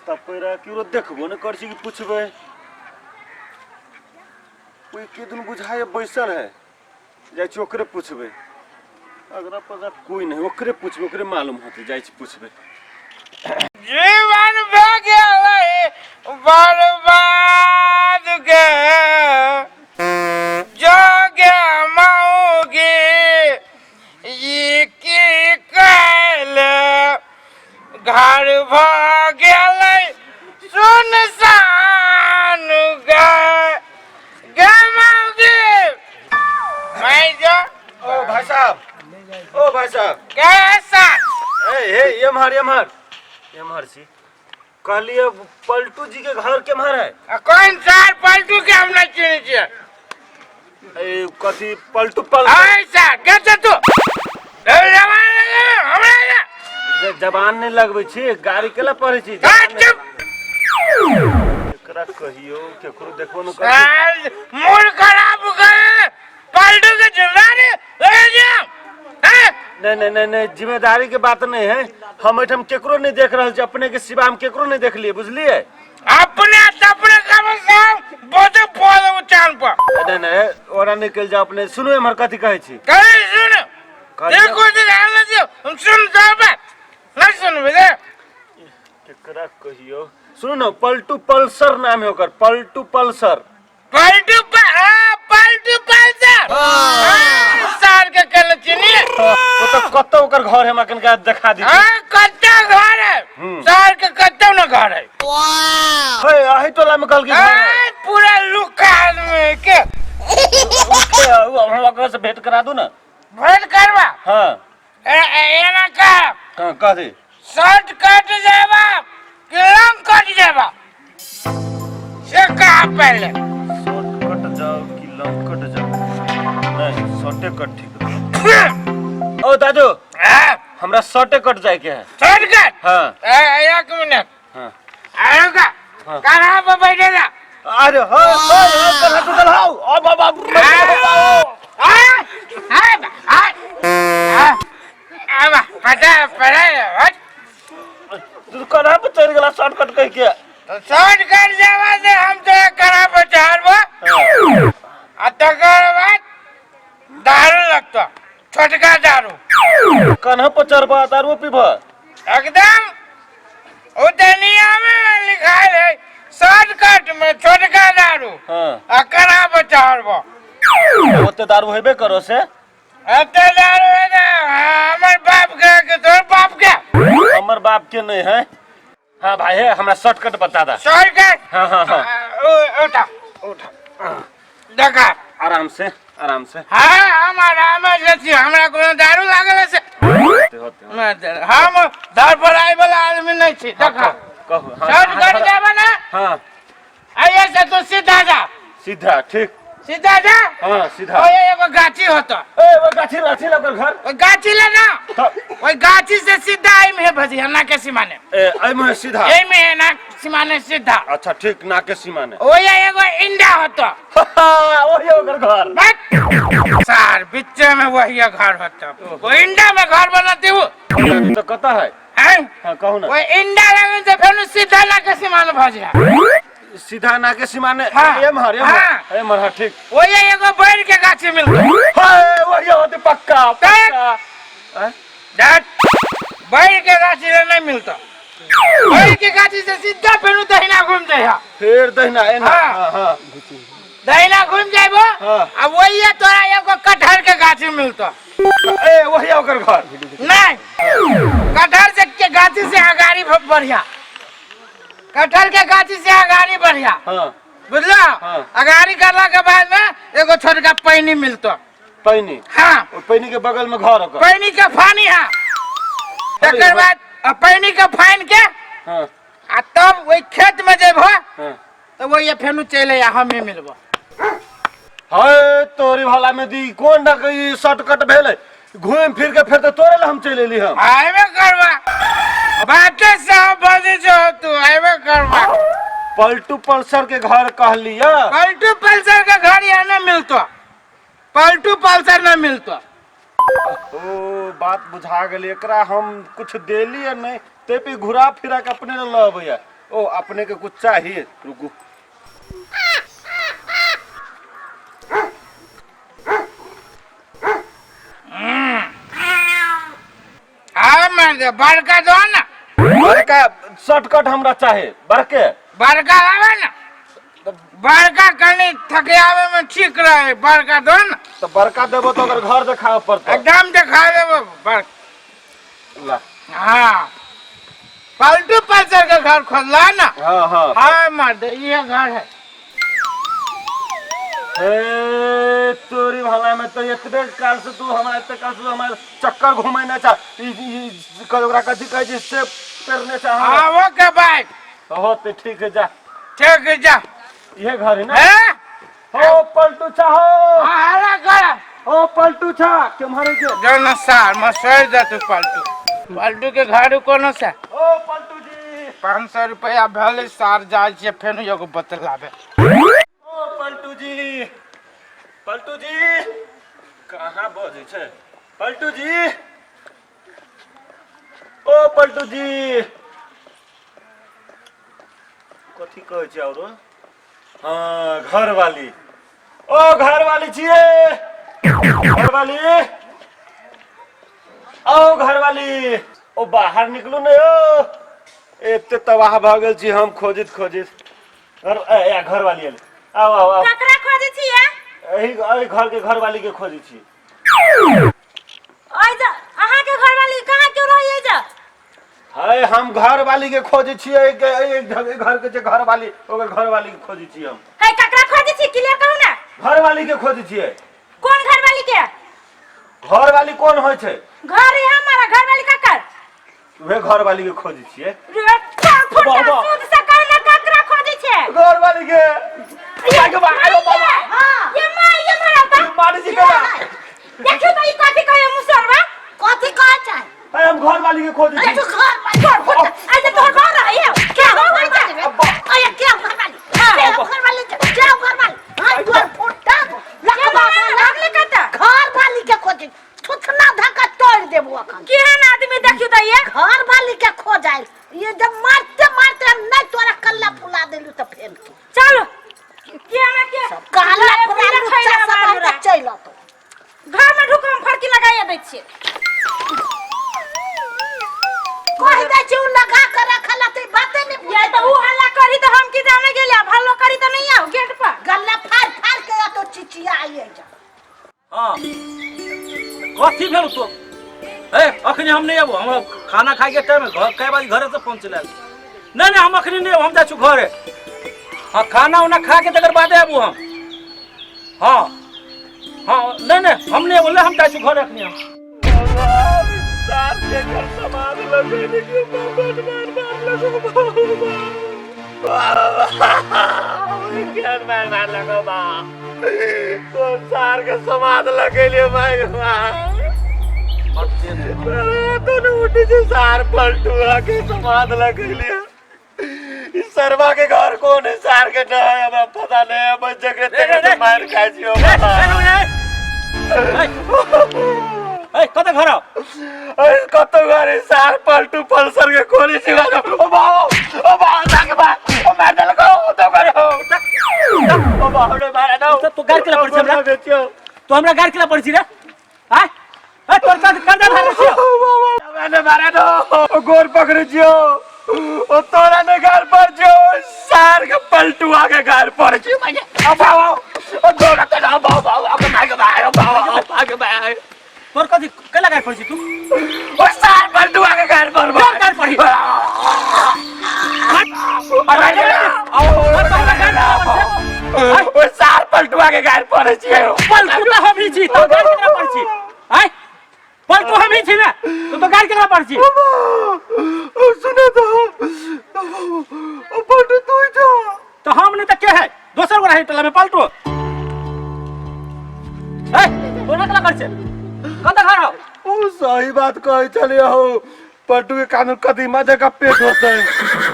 रास्ता पैरा केकरो देखबो नहि करै छी कि पुछबै। ओहि के दुनू बुझाइए बैसल है, जाइ छी ओकरे पुछबै। अगरा पगरा कोई नहीं, ओकरे पुछबै, ओकरे मालूम होतै, जाइ छी पुछबै। जीवन भऽ गेलै बर्बाद गे, जोगे मौगी ई की कैल, घर भऽ गेलै सुनसान गे। गे मौगी मैं जो ओ भाई साहब, ओ भाई साहब। कैसा? ए हे, एम्हर एम्हर एम्हर छी। कहलिए पलटू जी के घर केम्हर है? आ कौन सर पलटू के हम नहीं चिन्है छियै। ए कथी पलटू पल ऐसा के तू ए, जवान हमरा ले। जे जबान नहीं लगबै छी, गाड़ी केला पढ़ै छी? आ, जबान चुप। एकरा कहियो केकरो देखबो न करै। साल मूड खराब कर पलटू के जिम्मेदारी ले जा हैं? नहीं नहीं नहीं नहीं, जिम्मेदारी के बात नहीं है। हम एठाम केकरो नहीं देख रहल छी, अपने के सिवा हम केकरो नहीं देखलिए, बुझलिए? अपने अपने काम से बहुत बोल उचान पर। नहीं नहीं, ओरा निकल जाओ अपने। सुनू एम्हर कथी कहै छी। कहीं सुन। कहलिए- देखो तो ध्यान दे, हम सुन सब नहीं सुन बे। केकरा कहियो, सुनू न, पलटू पल्सर नाम है ओकर, पलटू पल्सर। पलटू पलटू पल्सर सार के कल चिनी। ओ तो कतौ ओकर घर है, हमरा कनिका देखा दी। हाँ, कत्ता घर है। सार के कत्ता न घर है। हे, अही टोला में कहलकी घर है। हाँ, पूरा लुका आदमी के। उठे, उ हमरा ओकरा से भेंट करा दू ना। भेंट करवा? हाँ। ए, ए, एना कर। कहाँ कह दे। शर्ट कट जाएबा कि लंग कट जाएबा से कहा पहले। शर्ट कट जाओ कि लंग कट जाओ? नहीं, शर्टे कट ठीक रहो। ओ दादू। हाँ? हमरा शर्टे कट जाए के है। शर्ट कट? हाँ। ए, एक मिनट। हाँ। आएगा। हाँ। कहाँ पर बैठे ना? अरे हाँ हाँ हाँ, कहाँ टूटल हाउ अब अब अब। पता पड़ा है। तू कहाँ पर चढ़ गेला शॉर्टकट कह के? तो शॉर्ट कट जावा से हम तो करा पर चढ़बो आ तकर बाद दारू लगतो, छोटका दारू। कन्हा पर चढ़बा, दारू पीबा? एकदम ओ दुनिया में लिखायल है शॉर्टकट में छोटका दारू। हाँ। आ करा पर चढ़बो। ओते दारू हेबे करो से? एते दारू है ना हमर बाप के कि तोर बाप के? हमर बाप के नहीं है। हाँ भाई है, हमरा शॉर्टकट बता दा। शॉर्टकट? हाँ हाँ हाँ। उठा उठा देखा। आराम से आराम से। हाँ, हम आराम से छी, हमरा कोनो दारू लागल से होते होते। हम धर पर आए वाला आदमी नहीं छी। देखा। कहू हाँ। शॉर्टकट जाबे ना? हाँ। आइए से तू सीधा जा। सीधा, ठीक। सीधा जा। हाँ, सीधा। ओए एगो गाछी होतो। ए वो गाछी गाछी लगल घर। ओए गाछी ले ना। तो ओए गाछी से सीधा आई में भजी ना के सीमाने। ए आई में सीधा। ए में है ना सीमाने सीधा। अच्छा ठीक, ना के सीमाने। ओए एगो इंडा होतो। ओए ओकर घर। बस सार बीच में वही घर होतो। वो इंडा में घर बनाती वो। तो कता है? हैं? हाँ कहू ना। वो इंडा लगन से फेनु सीधा ना के सीमाने भजी। सीधा ना के सीमाने। हाँ। एमहर एमहर। हाँ। एमहर, हाँ ठीक। ओए एगो बैर के गाछी मिलतो। हाय वही होते पक्का पक्का। हैं? डट बैर के गाछी ले नहीं मिलता। बैर के गाछी से सीधा फेनु दहिना घूम जाए। फिर दहिना एना। हाँ। हाँ, हाँ। दहिना घूम जाइबो। हाँ। आ वही तोरा एगो कटहर के गाछी मिलतो। ए वही ओकर घर। नहीं, कटहर से के गाछी से अगाड़ी बढ़िया। कटहर के गाछी से अगाड़ी बढ़िया। हाँ। बुझलो? हाँ। अगाड़ी करला के बाद में एगो छोटका पैनी मिलतो। पैनी? हाँ। ओ पैनी के बगल में घर ओकर। पैनी के फानी है। तकर बाद आ पैनी के फाइन के हाँ। आ तब ओहि खेत में जेबहो। हाँ। तो वही फेनु चले आ हमें मिलबो। हाय तोरी भला में दी कोन ना ई शॉर्टकट भेलै, घूम फिर के फेर तो तोरे ला हम चलि एली हम। आइबे करबा बाते सब बजे जो तू आइबे करबा। पलटू पल्सर के घर कहलिया। पलटू पल्सर के घर यहाँ न मिलतो, पलटू पल्सर न मिलतो। ओ बात बुझा गेल, एकरा हम कुछ देली या नहीं ते पे घुरा फिरा के अपने ल अबैया। ओ अपने के कुछ चाहिए, रुकू। हाँ मर्द, बड़का दो ना। बड़का शॉर्टकट हमरा चाहे, बड़के। बड़का लावे ना, बड़का कनी थकियावे में ठीक रहे, बड़का दो ना। तो बड़का देबो तो अगर घर देखावे पड़तो। एकदम देखा देबो बड़का। ला। हाँ, पलटू पल्सर के घर खोदला ना। हाँ हाँ। हाँ मर्द, ये घर है। हे तोरी भला में तो एतबे काल से तू हमरा एते काल से तू हमरा चक्कर घुमेने छा। ई ई ओकरा कथी कहै छै से पेरने छा हमरा। हाँ, वो के बाइक। हो तो ठीक है, जा। ठीक है, जा। ये घर है ना? हैं? हो पलटू छा हो। हाँ, हरा घर। ओ पलटू छा केम्हर के? जो ना सार मसर जा तू पलटू। पलटू के घर कोनो से? ओ पलटू जी। 500 रुपया भेलै सार जाइ छियै फेन एगो बोतल लाबे। ओ पलटू जी, पलटू जी कहाँ बजै छै? पलटू जी, ओ पलटू जी कथी कहै छै औरो? हाँ घरवाली, ओ घरवाली छियै, घरवाली, ओ घरवाली, ओ बाहर निकलू ने ओ। एते तबाह भऽ गेल छी हम खोजैत खोजैत। घर ए, ए, घरवाली एलै, आउ आउ आउ। ककरा खोजै छियै? एहि एहि घर के घरवाली के खोजै छी। ओइ जा अहाँ के घरवाली कहाँ क्यों रहै जा? है हम घरवाली के खोजै छियै, एहि घर के जे घरवाली, ओकर घरवाली के खोजै छियै हम। है ककरा खोजै छी क्लियर कहू ना। घरवाली के खोजै छियै। कोन घरवाली के? घरवाली कोन होइ छै? घर है हमारा, घरवाली ककर? उहे घरवाली के खोजै छियै। रे फुटा बाबा। सूद से कहू ना ककरा खोजै छै? घरवाली के। माय के बा, आयो बाबा। हां ये माय ये मारा ता। मारी जी के बा। देखियो त ई कथी कहै मुसरवा? कथी कहै छै? अरे हम घरवाली के खोजै अरे छी। तू घर वाली। घर फुटा। आज तोहर घर रहै है। क्या घर वाली? अरे क्या घर वाली? क्या घर वाली? क्या घर वाली? हां तोर फुटा लखबा लागले कत? घर वाली के खोज थुथना धक्का तोड़ देबो अखन। केहन आदमी देखियो त ये? घर वाली के खोज आयल ये जब मारते मारते हम नहीं तोरा कल्ला फुला देलू त फेन के। चलो के ना के कहला फुला लुच्चा सब आइ चलि अतो। घर में ढुको हम फरकी लगाइए दै छियै। कहि दै छी उ लगा के रखल त बाते नहीं ये त उ हल्ला करी त हम की जाने गेलियै, अब हल्लो करी त नहीं आओ गेट पर। गल्ला फाड़ फाड़ के अतो चिचियाइए जा। हाँ कथी भेल तो? ए अखनी हम नहीं आबो, हमरा खाना खाए के टाइम है, घर कए बजे घरे से फोन चला। नहीं नहीं हम अखनी नहीं आबो, हम जाइ छी घरे। हाँ खाना उना खा के तकर बादे आबो हम। हाँ हाँ नहीं नहीं हम नहीं आबो, ले हम जाइ छी घरे अखनी हम। सार के घर समाज लगे देखियो बाबा मार मार लगो बाबा मार मार मार लगो बा। कोन सार के समाज लगेलियो माय तो उठे छै सार पलटू के समाज लगेलियो। ई सरवा के घर कोन है सार के ना है हमरा पता नहीं है, बस जगह रे, रे, तक रे। मार खाइ छियो। ए, ए, ए, कत घर हो? अरे कत घर है सार पलटू पल्सर के खोली छी ओ बाबा, ओ बाबा जाके बा, ओ मार देलको, ओ तो घर हो। ओ बाबा रे मारा दो। तो गार केला पड़ छी हमरा? बेचियो। तो हमरा गार केला पड़ छी रे? आय? ए, तोर का कर्जा धरने छियो? मैंने मारा दो, ओ गोर पकड़े छियो, ओ तोरा ने घर पर छियो, सार के पलटू आके घर पर छियो। ओ बाबा, ओ गोर के ना बाबा, आके मार के बाहर, ओ बाबा, आके बाहर। तोर कथी केला गार पड़ छी तू? ओ सार पलटू आके घर पर तोर गार पड़ी। ओ सार पलटू आके घर पर छियो। पलटू तो हम ही छी, तो गार केला पड़ छी? आय? पलटू हम ही छी ना, तो गार केला पड़ छी? ओ सुनो तो, ओ पलटू तू ही छो। तो हम नहीं तो के है? दोसर गोरा है टोला में पलटू। ए, तोरा केला कर छे? कत घर हो? ओ सही बात कहै छलियै हो, पलटू के कानून कदीमा जगह पेट होते है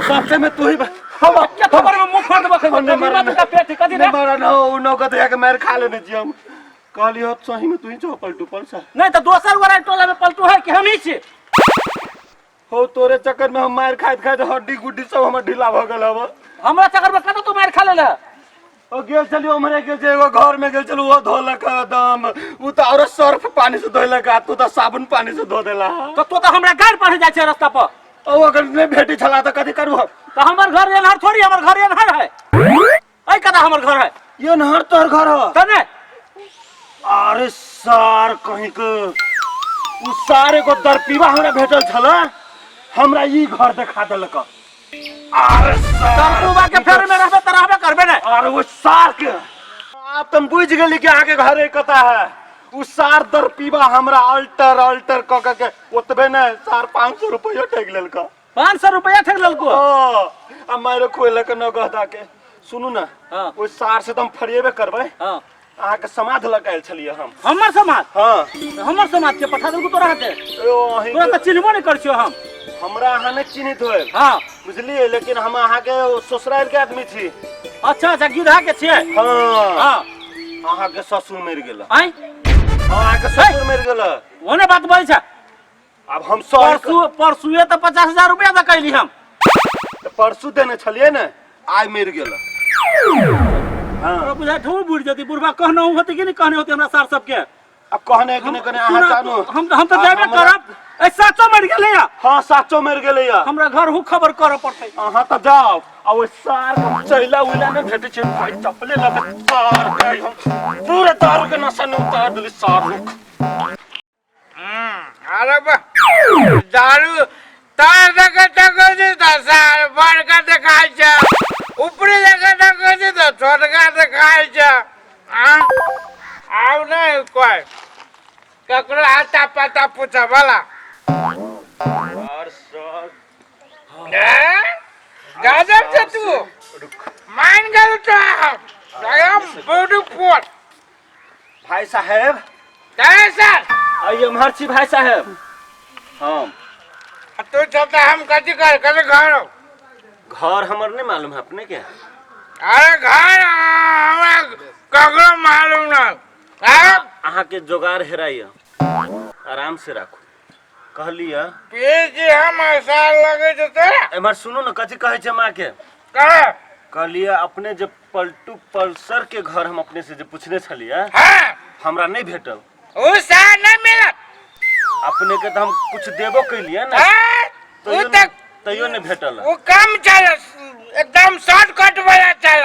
सबसे में तू ही हम क्या खबर में मुंह फोड़ देबो? कदीमा जगह पेट है, कथी रे? नहीं मारा ना, ओ नौ कदीमा के मार खा लेने छी हम। कहलियै हो सही में तू ही छो पलटू पलसा। नहीं तो दोसर गोरा टोला में पलटू है कि हम ही छी? हो तोरे चक्कर में हम मार खाइत खाइत हड्डी गुड्डी सब हमर ढीला भ गेल हब। हमरा चक्कर में कतऽ तू मारि खा लेले? ओ गेल छलियै उम्हरे, गेल छलियै एगो घर में गेल छलू, ओ धोलक दम, उ तऽ औरो सर्फ पानी से धोलक आ तू तऽ साबुन पानी से धो देला। तऽ तू तऽ हमरा गारि पढ़े जाइ छै रास्ता पर। ओ अगर नहि भेटै छला तऽ कथी करू हम? तऽ हमर घर एन्हर थोड़ी, हमर घर एन्हर है। ऐ कदा हमर घर है? ये नहर तोहर घर हो? तऽ नहि। अरे सार कहीं के उ सार एगो दरपीबा हमरा भेटल छला, हमरा ई घर देखा देलक। अरे सार दरपीबा के फेर में रहबे तऽ रहबे करबे ने। अरे वो सार के आब तुम बुझ गेली कि अहाँके घर कता है। उ सार दरपीबा हमरा अल्टर अल्टर क क के ओतबे ने सार 500 रुपया ठकि लेलक। 500 रुपया ठकि लेलको? ओ आ मारो खोलक न गहदा के। सुनू ने। हाँ। ओहि सार से तऽ हम फरिएबे करबै। हाँ। अहाँके समाध लग आयल छलियै हम। हमर समाध? हाँ। हमर समाध के पठा देलको तोरा हाथे? ओ, अहीं तोरा के- तऽ चिन्हबो नहि करै छियौ हम। हमरा अहाँ नहि चिन्हित होय। हाँ। बुझलियै, लेकिन हम अहाँके ससुराल के आदमी छी। अच्छा अच्छा, गिधा के छियै? हाँ। हाँ। अहाँके ससुर मरि गेल। आँय? हाँ, अहाँके ससुर मरि गेल। ओने बात बोलै छै। आब हम सही परसू परसुए तऽ 50,000 रुपया दऽ कैली हम। तऽ परसू देने छलियै ने, आइ मरि गेल। हाँ। हमरा बुझाइ ठो बुढ़ जती बुढ़बा कहने होते कि नहीं कहने होते हमरा सार सबके। अब कहने कि नहीं कहने अहाँ सुना, जानू। हम तऽ जेबे हमरा- करब। ए साचो मरि गेलै या? हाँ साचो मरि गेलै या। हमरा घर हु खबर करऽ पड़तै। अहाँ तऽ जाओ आ ओहि सार के चैला उला नहि भेटै छै, भाई चप्पले लऽ के सार के हम पूरे दारू के नशा ने उतार देली सार रुक। अरे बा दारू तार देखे देखै छी तऽ सार बड़का देखाइ छै, ऊपरी देखे देखै छी तऽ छोटका देखाइ छै। आँ आब नहि कोइ ककरो आता पता पूछऽ वाला। और सर गजब छै, तू मान गेल तो हम एकदम ब्यूटीफुल। भाई साहेब। जय सर। आई एम्हर छी भाई साहेब। हम तू चलता हम कथी कर कथी घर हो? घर हमर नहीं मालूम है अपने के? अरे घर हमरा ककरो मालूम ना। अहाँ के जोगार हेराइया, आराम से राखू। कहलियै पी हम ऐसा लगे छै तोरा। एम्हर सुनू ने कथी कहै छै माँ के। कह। कहलियै अपने जे पलटू पल्सर के घर हम अपने से जे पूछने छलियै। हाँ। हमरा नहीं भेटल। उ सार नहीं मिलत। अपने के तो हम कुछ देबो कैलियै ने। हाँ, उ तैयो तक तैयो नहीं भेटल। उ कम चल एकदम शॉर्टकट वाला चल,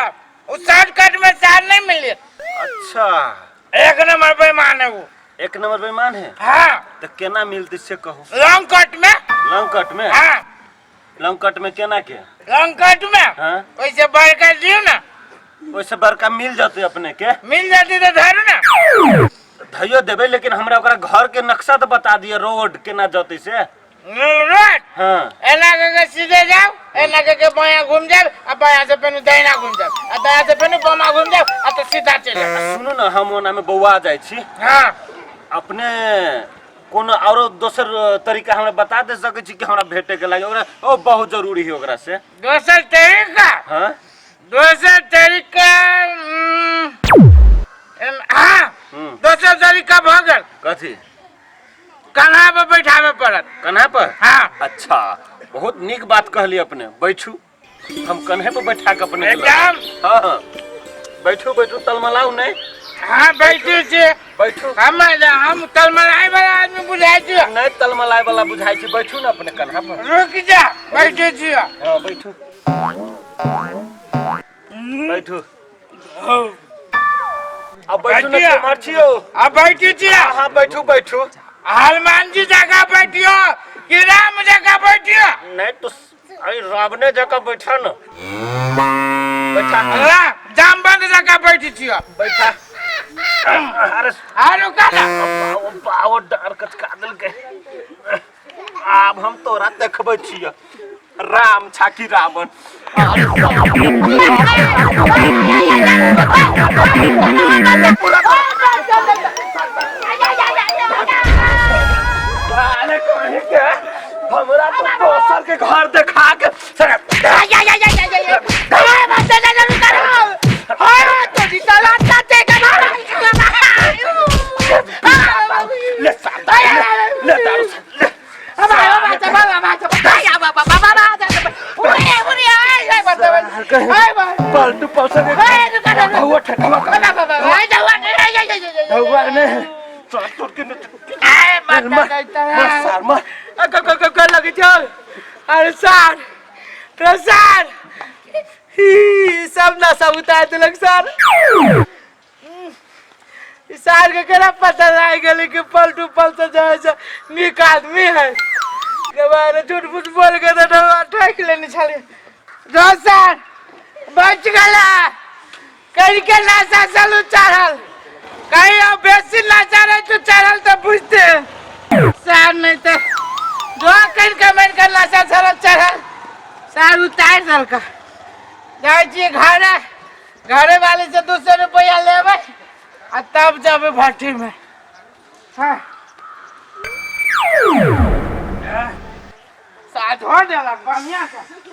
उ शॉर्टकट में सार नहीं मिले। अच्छा। एक नंबर बेईमान है वो। एक नंबर बेईमान है? हाँ। तो केना मिलते से कहो। लॉन्ग कट में। लॉन्ग कट में? हाँ। लॉन्ग कट में केना के? लॉन्ग कट में? हाँ। वैसे बड़का दियो ना। वैसे बड़का मिल जाते अपने के? मिल जाती तो धरू ना। धैयो देबे, लेकिन हमरा ओकरा घर के नक्शा तो बता दिए, रोड केना जते से। रोड? हाँ। एना के के सीधे जाओ, एना के के बायां घूम जाओ, आ बायां से फेनु दाहिना घूम जाओ, आ दायां से फेनु बामा घूम जाओ, आ तो सीधा चल जाओ। सुनू ना, हम ओना में बौआ जाय छी। हाँ। अपने कोनो औरो दोसर तरीका हमरा बता दे सकै छी कि हमरा भेटे के लागे ओकरा? ओ बहुत जरूरी है ओकरा से। दोसर तरीका? हाँ। दोसर तरीका, हाँ। हम्म। दोसर तरीका भ गेल। कथी? कन्हा पर बैठाबे पड़त। कन्हा पर? हाँ। अच्छा, बहुत नीक बात कहली अपने। बैठू, हम कन्हे पर बैठा के अपने के लऽ एकदम। हाँ, हाँ। बैठू बैठू, तलमलाउ नहीं। हाँ बैठू छी। बैठू। हम तलमलाए वाला आदमी बुझाइ छी। नहीं तलमलाए वाला बुझाइ छी, बैठू ना अपने कन्हा पर। रुक जा, बैठू छी। हाँ बैठू बैठू। अब बैठू ना, बैठिए। केम्हर छियौ? अब बैठू छी। हाँ, हाँ, बैठू बैठू। हनुमान जी जगह बैठियो कि राम जगह बैठियो? नहीं तो अरे रावणे जगह बैठा ना। बैठा। ला, जामबंद जगह बैठी छियो। बैठा। अरे अरे रुका ना। बाओ, बाओ, डर कचका देलकै। आब हम तोरा देखबै छियो, राम छाकी रावण। अरे कहीं के हमरा तो दोसर के घर देखा के ले साला, ले ले दारू ले। सार के ए भाई पलटू पलसर ए, रुका, रुका। धौआ ठठवा बाबा बाबा ए धौआ नहीं ए, ए, ए, ए, ए, धौआ ने चल तोड़ के ए मार माता कहता मार है सार मार क क क क लगे छौ अरे सार रे सार ही सब नशा उतार देलक सार ई सार के केना पता लागि गेलै कि पलटू पलटू जाइ छै नीक आदमी है गवार झूठ फूट बोल के तऽ डबा ठोकि लेने छलै जो सार बच गेला करि के नशा चलू चढ़ल कहीं अब बेसी नशा रहे तो चढ़ल तऽ बुझते सार नहीं तऽ जो करि के मारि के नशा चढ़ल चढ़ल सार उतारि देलका जाइ छियै घरे घरे वाले से 200 रुपया लेबै आ तब जेबै भट्ठी में हाँ साथ हो देलक बढ़िया से।